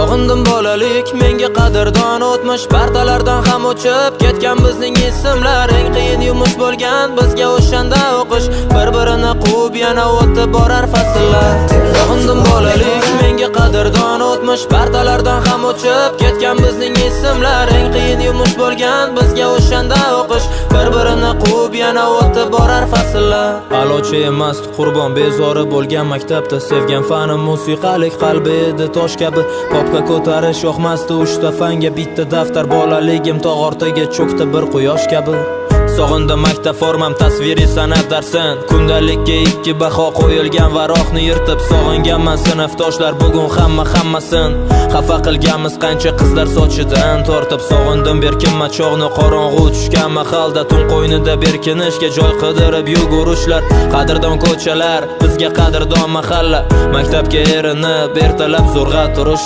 Sog'indim bolalik, menga qadrdon o'tmish. Partalardan ham o'chib ketgan bizning ismlar. Eng qiyin yumush bo'lgan bizga o'shanda o'qish. Bir birini quvib yana o'tib borar fasllar. Sog'indim bolalik, menga qadrdon o'tmish. Partalardan ham o'chib ketgan bizning ismlar. Eng qiyin yumush bo'lgan bizga o'shanda o'qish. Bir birini quvib yana o'tib borar fasllar. A'lochi emas qurbon bezori bo'lgan maktabda. Sevgan fanim musiqalik, qalbi edi tosh kabi. Papka ko'tarish yoqmasdi, uchta fanga bitta daftar. Bolaligim tog' ortiga cho'kdi bir quyosh kabi. Sog'indim maktab formam, tasviriy san'at darsin. Kundalikka ikki baho qo'yilgan varoqni yirtib. Sog'inganman sinfdoshlar, bugun hamma hammasin. Xafa qilganmiz qancha qizlar sochidan tortib. Sog'indim berkinma chog'ni, qorong'u tushgan mahalda tun qo'ynida berkinishga joy qidirib yugurishlar. Qadrdon ko'chalar, bizga qadrdon mahalla. Maktabga erinib ertalab zo'rg'a turishlar.